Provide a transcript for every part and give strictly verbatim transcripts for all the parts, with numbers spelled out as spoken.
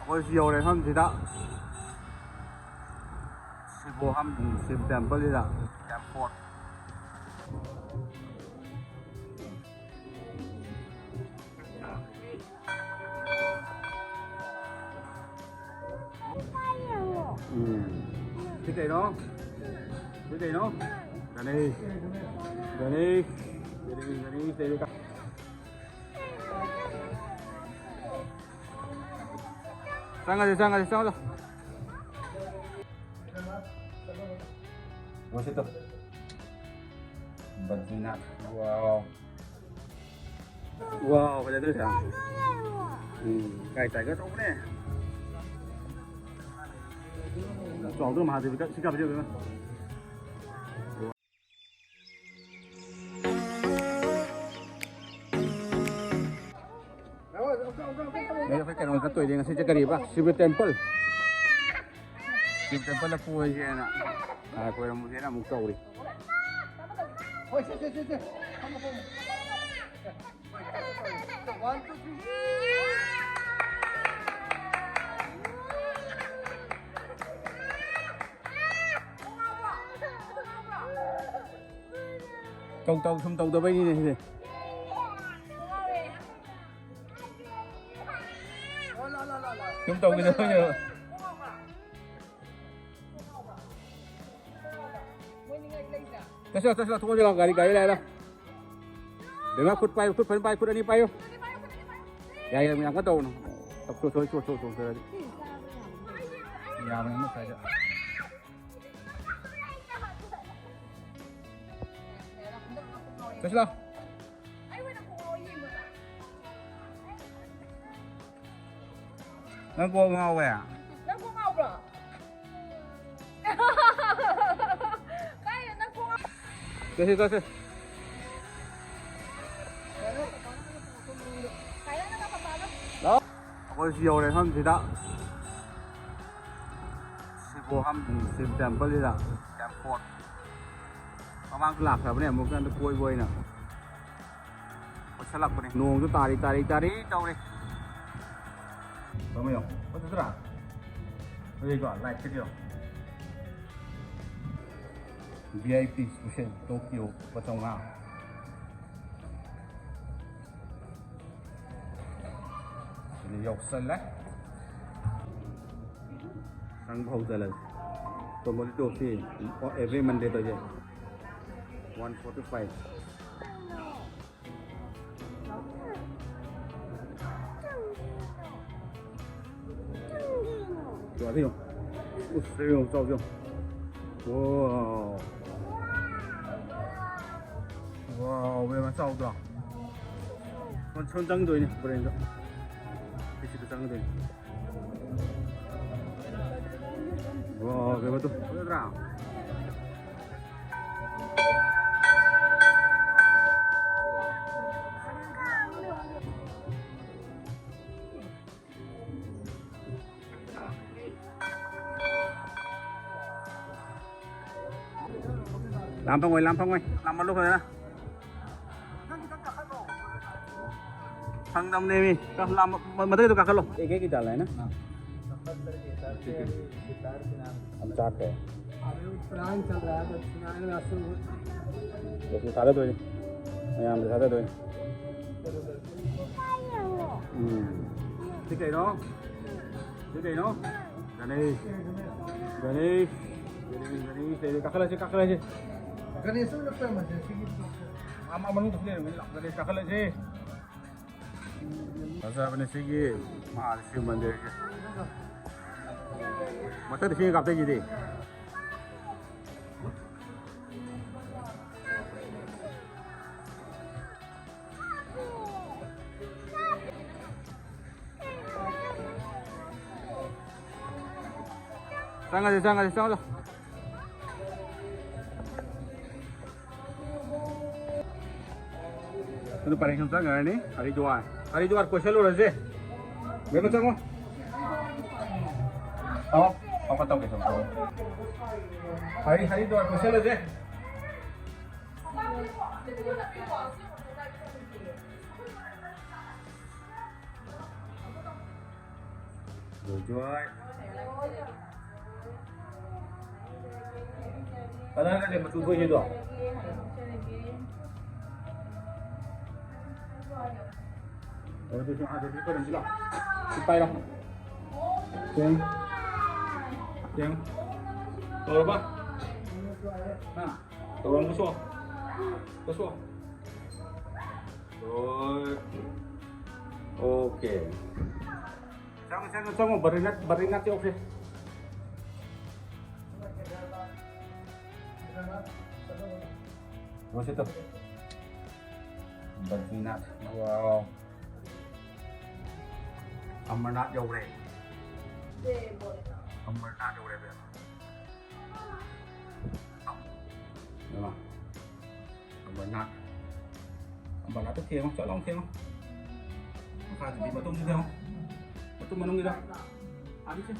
ꯑꯩꯈꯣꯏꯁꯨ ꯌꯧꯔꯦ ꯃꯐꯝꯁꯤꯗ, ꯁꯤꯕꯣꯍꯝ ꯁꯤꯕ ꯇꯦꯝꯄꯜꯁꯤꯗ, ꯇꯦꯝꯄꯣꯠ꯫ ꯎꯝ꯫ ꯁꯤ ꯀꯩꯅꯣ? ꯁꯤ ꯀꯩꯅꯣ? ꯒꯅꯦꯁ꯫ ꯒꯅꯦꯁ꯫ ꯒꯅꯦꯁ, ꯒꯅꯦꯁ ꯂꯩꯔꯦ꯫ ꯆꯪꯉꯁꯤ, ꯆꯪꯉꯁꯤ, ꯆꯪꯉꯁꯤ꯫ ꯂꯣꯏꯁꯤꯠꯇꯣ꯫ ꯕꯗ꯭ꯔꯤꯅꯥꯊ꯫ ꯋꯥꯎ꯫ ꯋꯥꯎ, ꯐꯖꯗ꯭ꯔꯣ ꯁꯤ? ꯎꯝ, ꯀꯥꯏ ꯇꯥꯏꯒ ꯇꯧꯕꯅꯦ꯫ ꯆꯥꯎꯗ꯭ꯔꯣ ꯃꯍꯥꯗꯦꯕ? ꯁꯤ ꯀꯥꯞꯄꯁꯦ ꯌꯦꯡꯉꯣ꯫ ꯑꯩ ꯑꯩꯈꯣꯏ ꯀꯩꯅꯣ ꯆꯠꯇꯣꯏꯅꯦ ꯉꯁꯤꯁꯦ, ꯀꯔꯤꯕ? ꯁꯤꯕ ꯇꯦꯝꯄꯜ꯫ ꯁꯤꯕ ꯇꯦꯝꯄꯜꯗ ꯀꯣꯏꯁꯦꯅ, ꯑ, ꯀꯣꯏꯔꯝꯃꯨꯁꯦꯅ ꯑꯃꯨꯛ ꯇꯧꯔꯤ꯫ ꯍꯣꯏ, ꯁꯦ, ꯁꯦ, ꯁꯦ, ꯁꯦ꯫ ꯐꯝꯃꯣ, ꯐꯝꯃꯣ꯫ One, two, three. ꯇꯧ, ꯇꯧ, ꯁꯨꯝ ꯇꯧꯗꯕꯩꯅꯤꯅꯦ ꯁꯤꯗꯤ꯫ ꯁꯨꯝ ꯇꯧꯒꯗꯕꯅꯦꯕ꯫ ꯆꯠꯁꯤꯂꯥꯎ, ꯆꯠꯁꯤꯂꯥꯎ, ꯊꯣꯛꯑꯁꯤꯂꯥꯎ, ꯒꯥꯔꯤ, ꯒꯥꯔꯤ ꯂꯥꯛꯑꯦ ꯂꯥꯎ꯫ ꯕꯦꯝꯃ, ꯈꯨꯠ ꯄꯥꯏꯌꯨ, ꯈꯨꯠ ꯐꯖꯅ ꯄꯥꯏꯌꯨ, ꯈꯨꯠ ꯑꯅꯤ ꯄꯥꯏꯌꯨ꯫ ꯌꯥꯏ, ꯌꯥꯏ, ꯌꯥꯝ ꯀꯟꯅ ꯇꯧꯒꯅꯨ꯫ ꯆꯣ, ꯆꯣ, ꯆꯣ, ꯆꯣ, ꯆꯣ, ꯆꯣ꯫ ꯌꯥꯕꯅꯦ, ꯑꯃ ꯁ꯭ꯋꯥꯏꯗ꯫ ꯆꯠꯁꯤꯂꯥꯎ꯫ ꯅꯪ ꯀꯣꯛ ꯉꯥꯎꯋꯦ? ꯅꯪ ꯀꯣꯛ ꯉꯥꯎꯕ꯭ꯔꯣ? ꯀꯥꯏꯗ ꯅꯪ ꯀꯣꯛ ꯉꯥꯎ- ꯆꯠꯁꯤ, ꯆꯠꯁꯤ꯫ ꯀꯥꯏꯗ ꯅꯪ ꯄꯄꯥꯗꯣ? ꯂꯥꯛꯑꯣ꯫ ꯑꯩꯈꯣꯏꯁꯨ ꯌꯧꯔꯦ ꯃꯐꯝꯁꯤꯗ꯫ ꯁꯤꯕꯣꯍꯝ ꯁꯤꯕ ꯇꯦꯝꯄꯜꯁꯤꯗ꯫ ꯇꯦꯝꯄꯣꯠ꯫ ꯃꯃꯥꯡꯁꯨ ꯂꯥꯛꯈ꯭ꯔꯕꯅꯦ ꯑꯃꯨꯛꯇꯪꯗ ꯀꯣꯏꯕ ꯑꯣꯏꯅ꯫ ꯀꯣꯏꯁꯜꯂꯛꯄꯅꯦ꯫ ꯅꯣꯡꯁꯨ ꯇꯥꯔꯤ, ꯇꯥꯔꯤ, ꯇꯥꯔꯤ ꯇꯧꯔꯤ꯫ ꯌꯦꯡꯉꯣ, ꯐꯖꯗ꯭ꯔꯥ? ꯑꯗꯨꯗꯤꯀꯣ, ꯂꯥꯏꯠꯀꯗꯤ ꯌꯦꯡꯉꯣ꯫ V I P special Tokyo ꯂꯨꯄꯥ ꯆꯥꯝꯃꯉꯥ꯫ ꯁꯤꯗ ꯌꯧꯁꯜꯂꯦ꯫ ꯆꯪꯕ ꯍꯧꯖꯜꯂꯁꯤ꯫ Tomorrow Tokyo, every Monday ꯇꯧꯖꯩ꯫ One forty five꯫ ꯌꯥꯗꯦ ꯌꯦꯡꯉꯣ꯫ ꯎꯁ, ꯌꯦꯡꯉꯣ, ꯆꯥꯎ, ꯌꯦꯡꯉꯣ꯫ ꯋꯥꯎ꯫ ꯋꯥꯎ, ꯏꯕꯦꯝꯃ, ꯆꯥꯎꯗ꯭ꯔꯣ? ꯁꯣꯝ, ꯁꯣꯝ ꯆꯪꯗꯣꯏꯅꯦ, ꯕ꯭ꯔꯦꯟꯗ꯫ ꯁꯤꯗ ꯆꯪꯗꯣꯏꯅꯦ꯫ ꯋꯥꯎ, ꯏꯕꯦꯝꯃ, ꯇꯨ, ꯐꯖꯗ꯭ꯔꯥ? ꯂꯥꯝ ꯐꯪꯉꯣꯏ, ꯂꯥꯝ ꯐꯪꯉꯣꯏ꯫ ꯂꯥꯝꯃꯜꯂꯨ ꯐꯖꯅ꯫ ꯐꯪꯗꯝꯅꯦꯃꯤ꯫ ꯀ-, ꯂꯥꯝ-, ꯃ-, ꯃꯊꯛꯀꯤꯗꯣ ꯀꯥꯈꯠꯂꯣ꯫ एक एक ही डालना है ना? हाँ। हम चाहते हैं। अभी प्लान चल रहा है, तो प्लान में आपको उसमें ꯊꯥꯗꯗꯣꯏꯅꯤ꯫ ꯃꯌꯥꯝꯗ ꯊꯥꯗꯗꯣꯏꯅꯤ꯫ ꯎꯝ꯫ ꯁꯤ ꯀꯩꯅꯣ? ꯁꯤ ꯀꯩꯅꯣ? ꯒꯅꯦꯁ꯫ ꯒꯅꯦꯁ꯫ ꯒꯅꯦꯁ, ꯒꯅꯦꯁ, ꯂꯩꯔꯦ꯫ ꯀꯥꯈꯠꯂꯁꯤ, ꯀꯥꯈꯠꯂꯁꯤ꯫ ꯒꯅꯦꯁ ꯑꯣꯏꯅ ꯄꯥꯝꯃꯁꯦ, ꯁꯤꯒꯤ ꯄꯣꯠꯁꯦ꯫ ꯑꯥ, ꯃꯥ ꯃꯅꯨꯡꯗꯁꯨ ꯂꯩꯔꯝꯒꯅꯤ꯫ ꯂꯥꯛꯑꯣ, ꯒꯅꯦꯁ, ꯀꯥꯈꯠꯂꯁꯤ꯫ ꯐꯖꯕꯅꯦ ꯁꯤꯒꯤ ꯃꯍꯥꯁꯤꯕ ꯃꯟꯗꯤꯔꯁꯦ꯫ ꯃꯊꯛꯇ ꯁꯤ ꯀꯥꯞꯊꯩꯁꯤꯗꯤ꯫ ꯆꯪꯉꯁꯤ, ꯆꯪꯉꯁꯤ, ꯆꯪꯉꯁꯤ꯫ ꯑꯗꯨ ꯄꯔꯦꯡ ꯁꯨꯝ ꯆꯪꯈ꯭ꯔꯅꯤ꯫ ꯍꯔꯤꯗ꯭ꯋꯥꯔ, ꯍꯔꯤꯗ꯭ꯋꯥꯔ ꯀꯣꯏꯁꯜꯂꯨꯔꯁꯦ꯫ ꯕꯦꯝꯃ, ꯆꯪꯉꯣ꯫ ꯑꯣ, ꯑꯣ, ꯇꯧꯒꯦ, ꯇꯧꯒꯦ꯫ ꯍꯔꯤ-, ꯍꯔꯤꯗ꯭ꯋꯥꯔ ꯀꯣꯏꯁꯜꯂꯁꯦ꯫ ꯖꯣꯏ꯫ ꯀꯗꯥꯏ ꯀꯗꯥꯏ ꯃꯆꯨ ꯊꯣꯛꯏꯁꯤꯗꯣ? ꯑꯗꯨꯁꯨ ꯑꯥꯗꯗꯤ ꯀꯔꯝꯁꯤ ꯂꯥꯎ꯫ ꯁꯤ ꯄꯥꯏꯔꯣ꯫ ꯌꯦꯡ꯫ ꯌꯦꯡ꯫ ꯇꯧꯔꯕ? ꯍꯥ? ꯇꯧꯔꯝꯃꯨꯁꯣ꯫ ꯀꯁꯣ꯫ ꯍꯣꯏ꯫ ꯑꯣꯀꯦ꯫ ꯆꯪꯉꯣ, ꯆꯪꯉꯣ, ꯆꯪꯉꯣ꯫ ꯕꯗ꯭ꯔꯤꯅꯥꯊ, ꯕꯗ꯭ꯔꯤꯅꯥꯊ ꯌꯧꯁꯦ꯫ ꯌꯧꯁꯦ ꯇꯧ꯫ ꯕꯗ꯭ꯔꯤꯅꯥꯊ꯫ ꯋꯥꯎ꯫ ꯑꯃꯔꯅꯥꯊ ꯌꯧꯔꯦ꯫ ꯑꯃꯔꯅꯥꯊ ꯌꯧꯔꯦ, ꯕꯦꯝꯃ꯫ ꯕꯦꯝꯃ꯫ ꯑꯃꯔꯅꯥꯊ꯫ ꯑꯃꯔꯅꯥꯊꯇ ꯊꯦꯡꯉꯣ, ꯆꯠ ꯂꯥꯎ ꯊꯦꯡꯉꯣ꯫ ꯃꯈꯥꯗꯗꯤ ꯃꯇꯨꯝꯁꯨ ꯊꯦꯡꯉꯣ꯫ ꯃꯇꯨꯝ ꯃꯅꯨꯡꯒꯤꯗ꯫ ꯑꯥꯒꯤꯁꯦ꯫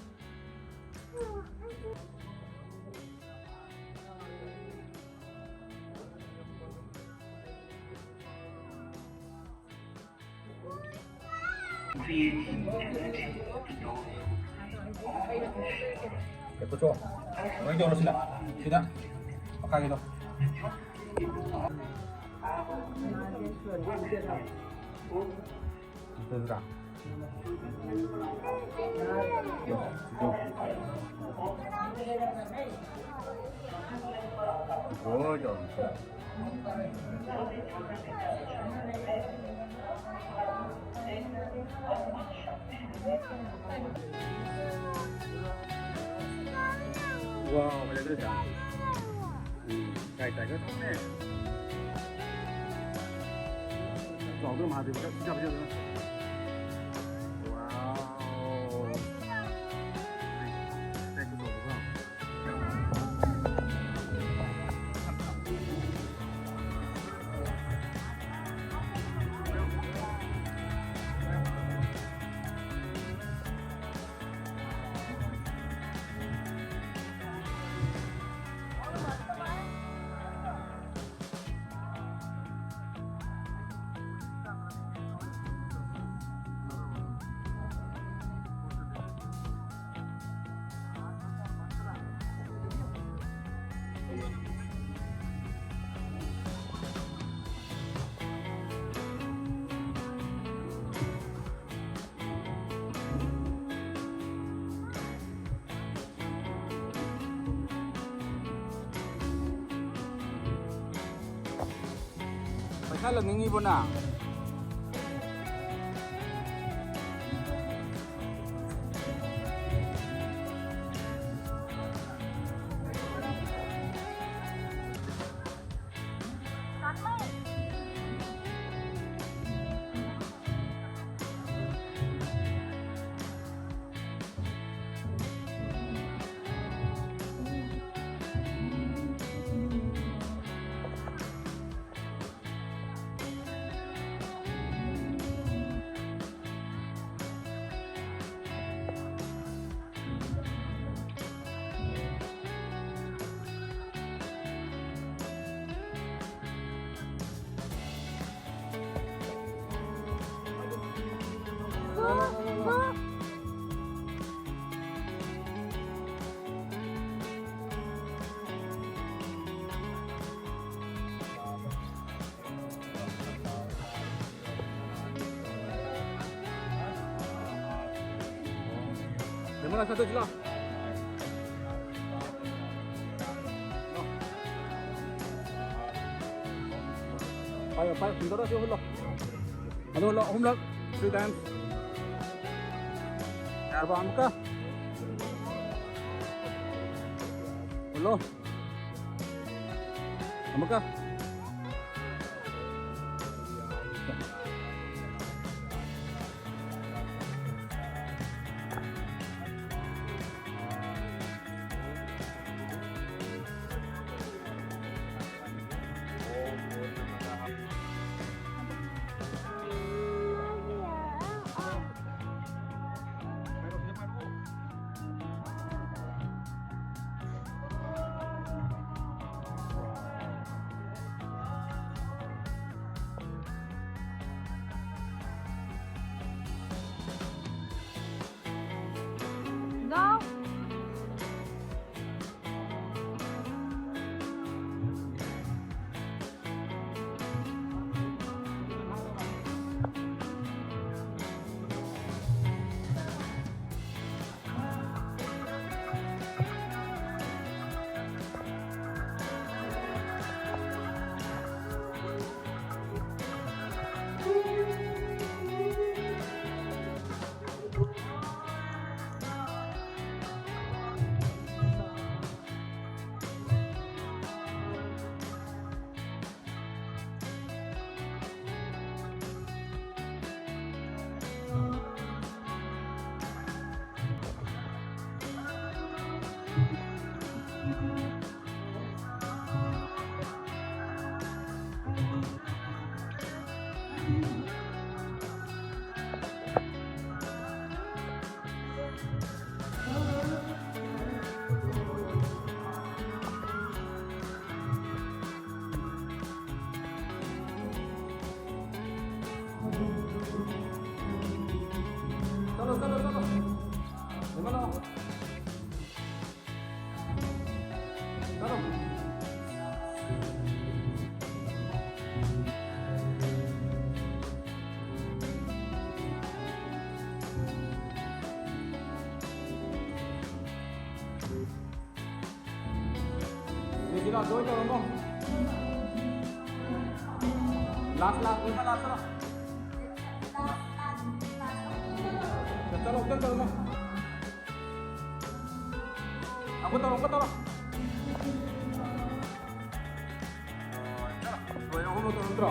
ꯉꯥꯏꯈꯣ, ꯆꯣ꯫ ꯀꯃꯥꯏꯅ ꯇꯧꯔꯣ ꯁꯤꯗ? ꯁꯤꯗ꯫ ꯃꯈꯥꯒꯤꯗꯣ꯫ ꯅꯠꯇ꯭ꯔꯥ? Wow, ꯐꯖꯗ꯭ꯔꯣ ꯁꯤꯗ? ꯎꯝ, ꯀꯥꯏ ꯇꯥꯏꯒ ꯇꯧꯅꯦ꯫ ꯆꯥꯎꯗ꯭ꯔꯣ ꯃꯍꯥꯗꯦꯕ? ꯁꯤꯗ ꯐꯖꯗ꯭ꯔꯣ? Wow. ꯆꯠꯂꯅꯤꯡꯉꯤꯕꯣ ꯅꯪ? Terima kasih, Cila. ꯄꯥꯏꯌꯣ, ꯄꯥꯏꯌꯣ, ꯁꯨꯝ ꯇꯧꯔ ꯁꯤ ꯍꯨꯜꯂꯣ꯫ ꯑꯗꯨ ꯍꯨꯜꯂꯣ, ꯑꯍꯨꯝꯂꯛ, three times꯫ ꯌꯥꯔꯕ ꯑꯃꯨꯛꯀ? ꯍꯨꯜꯂꯣ꯫ ꯑꯃꯨꯛꯀ꯫ ꯆꯠꯂꯣ꯫ ꯆꯠꯂꯣ꯫ ꯂꯥꯁ, ꯂꯥꯁ, ꯂꯥꯁ, ꯂꯥꯁ꯫ ꯆꯠꯂꯣ, ꯆꯠꯂꯣ, ꯆꯠꯂꯣ꯫ ꯑꯃꯨꯛꯀ ꯇꯧꯔꯣ, ꯑꯃꯨꯛꯀ ꯇꯧꯔꯣ꯫ ꯂꯣꯏꯔꯦ, ꯑꯍꯨꯝꯂꯛ ꯇꯧꯔꯣ, ꯅꯠꯇ꯭ꯔꯣ?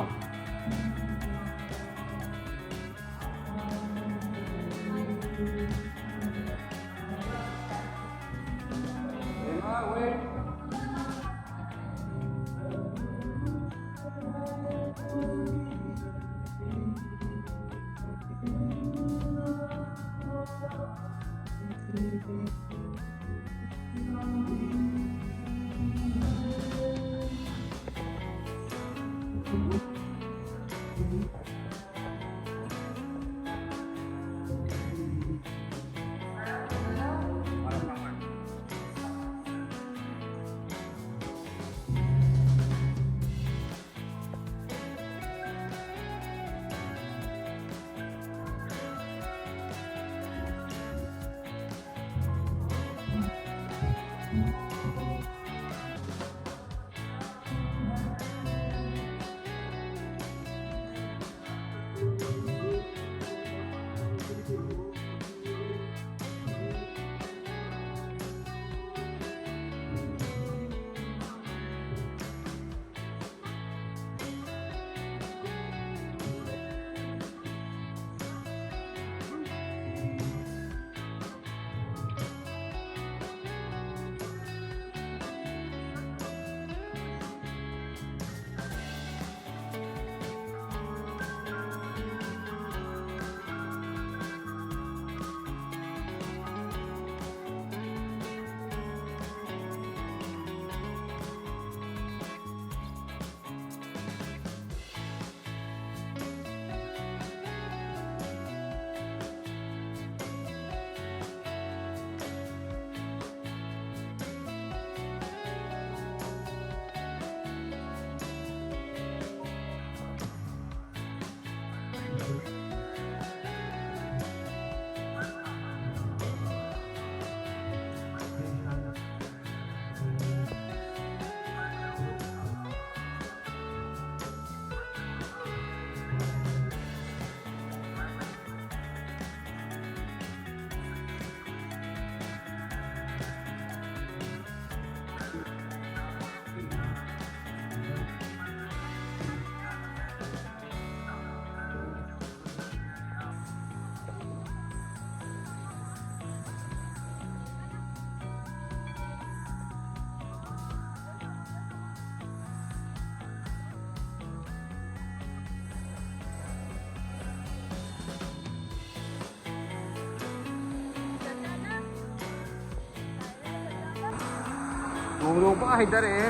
ꯅꯣꯡ ꯅꯣꯡ ꯄꯨꯔꯥ ꯍꯩꯊꯔꯛꯑꯦ꯫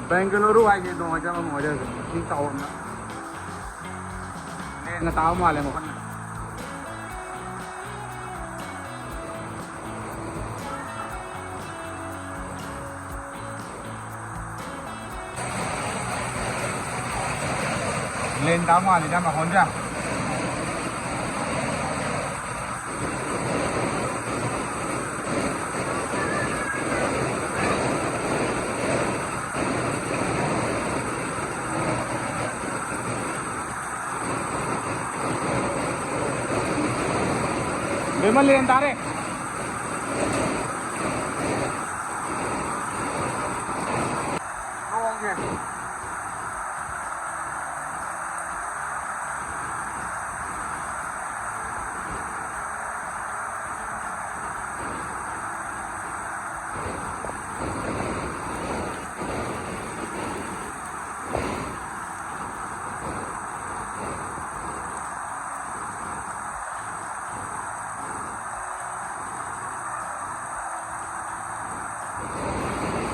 ꯕꯦꯡꯒꯂꯨꯔꯨ ꯍꯥꯏꯁꯦ ꯅꯣꯡ ꯍꯩꯊꯕ ꯑꯃ ꯑꯣꯏꯔꯦ ꯍꯧꯖꯤꯛ꯫ ꯏꯁꯤꯡ ꯆꯥꯎꯔꯝꯅ꯫ ꯂꯦꯟꯒ ꯇꯥꯕ ꯃꯥꯜꯂꯦ ꯃꯐꯝꯗ꯫ ꯂꯦꯟ ꯇꯥꯕ ꯃꯥꯜꯂꯤꯗ ꯃꯈꯣꯟꯁꯦ꯫ ꯕꯦꯝꯃ, ꯂꯦꯟ ꯇꯥꯔꯦ꯫ ꯅꯣꯡꯁꯦ꯫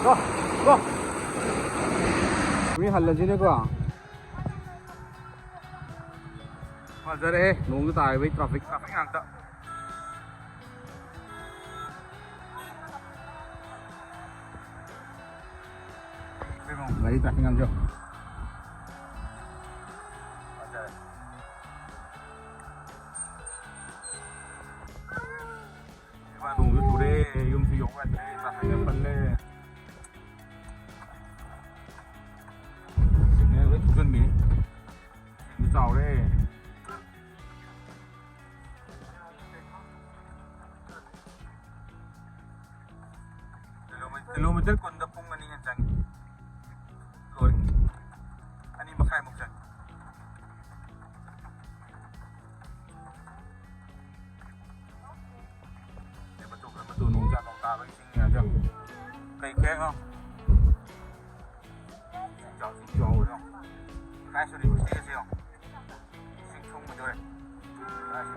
GO, GO. ꯃꯤ ꯍꯜꯂꯁꯤꯅꯦꯀꯣ꯫ ꯐꯖꯔꯦꯍꯦ, ꯅꯣꯡꯁꯨ ꯇꯥꯔꯤꯕꯩ traffic, traffic ꯉꯥꯛꯇ꯫ ꯒꯥꯔꯤ traffic ꯉꯥꯛꯇ꯫ ꯐꯖꯔꯦ꯫ ꯏꯃꯥ, ꯅꯣꯡꯁꯨ ꯆꯨꯔꯦ, ꯌꯨꯝꯁꯨ ꯌꯧ ꯌꯥꯗ꯭ꯔꯦ, traffic ꯌꯥꯝ ꯀꯜꯂꯦ꯫ Signal ꯂꯣꯏ ꯊꯨꯞꯆꯟꯕꯤꯅꯤ꯫ ꯏꯁꯤꯡꯁꯨ ꯆꯥꯎꯔꯦ꯫ ꯀꯤꯂꯣꯃꯤ-, kilometer ꯀꯨꯟꯗ ꯄꯨꯡ ꯑꯅꯤ ꯍꯦꯟꯅ ꯆꯪꯉꯤ꯫ ꯂꯣꯏꯔꯦ꯫ ꯑꯅꯤ ꯃꯈꯥꯏꯃꯨꯛ ꯆꯪꯉꯤ꯫ ꯃꯇꯨ ꯈꯔ ꯃꯇꯨ ꯅꯣꯡ ꯆꯥ ꯅꯣꯡ ꯇꯥꯕꯒꯤ ꯏꯁꯤꯡ ꯃꯌꯥꯝꯁꯦ ꯌꯦꯡꯉꯨ꯫ ꯀꯩ ꯈꯨꯍꯦꯛꯅꯣ? ꯏꯁꯤꯡ ꯆꯥꯎ, ꯏꯁꯤꯡ ꯆꯥꯎꯕꯗꯣ ꯌꯦꯡꯉꯨ꯫ Christ University ꯒꯁꯦ ꯌꯦꯡꯉꯨ꯫ ꯏꯁꯤꯡ ꯊꯨꯝꯒꯗꯧꯔꯦ꯫ Christ,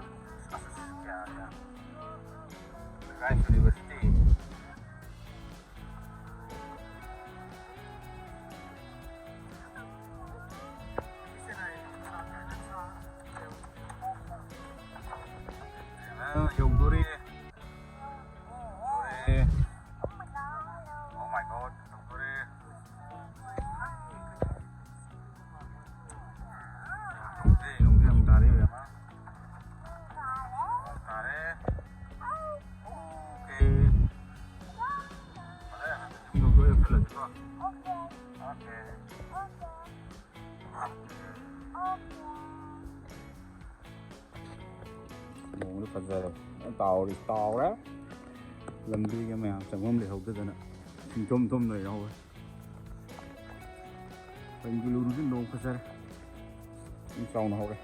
ꯑꯁ, ꯑꯁ, ꯌꯥꯔꯦ, ꯌꯥꯔꯦ꯫ Christ University꯫ ꯌꯧꯗꯣꯔꯦ꯫ ꯌꯧꯗꯣꯔꯦ꯫ Oh my God, ꯌꯧꯗꯣꯔꯦ꯫ ꯅꯣꯡꯁꯦ, ꯅꯣꯡꯁꯦ ꯌꯥꯝ ꯇꯥꯔꯦ, ꯏꯕꯦꯝꯃ꯫ ꯇꯥꯔꯦ꯫ Okay꯫ ꯐꯖꯔꯦ, ꯍꯟꯗꯛꯇꯤ ꯌꯨꯝ ꯌꯧꯗꯣꯔꯦ, ꯌꯧꯁꯜꯂꯁꯤꯀꯣ꯫ Okay꯫ ꯅꯣꯡꯗꯤ ꯐꯖꯔꯦ꯫ ꯇꯥꯎꯔꯤ, ꯇꯥꯎꯔꯦ꯫ ꯂꯝꯕꯤꯒ ꯃꯌꯥꯝ ꯆꯪꯐꯝ ꯂꯩꯍꯧꯗꯗꯅ ꯁꯤꯡꯊꯨꯝ ꯊꯨꯝ ꯂꯩꯍꯧꯔꯦ꯫ ꯕꯦꯡꯒꯂꯨꯔꯨꯁꯤ ꯅꯣꯡ ꯐꯖꯔꯦ꯫ ꯌꯥꯝ ꯆꯥꯎꯅ ꯍꯧꯔꯦ꯫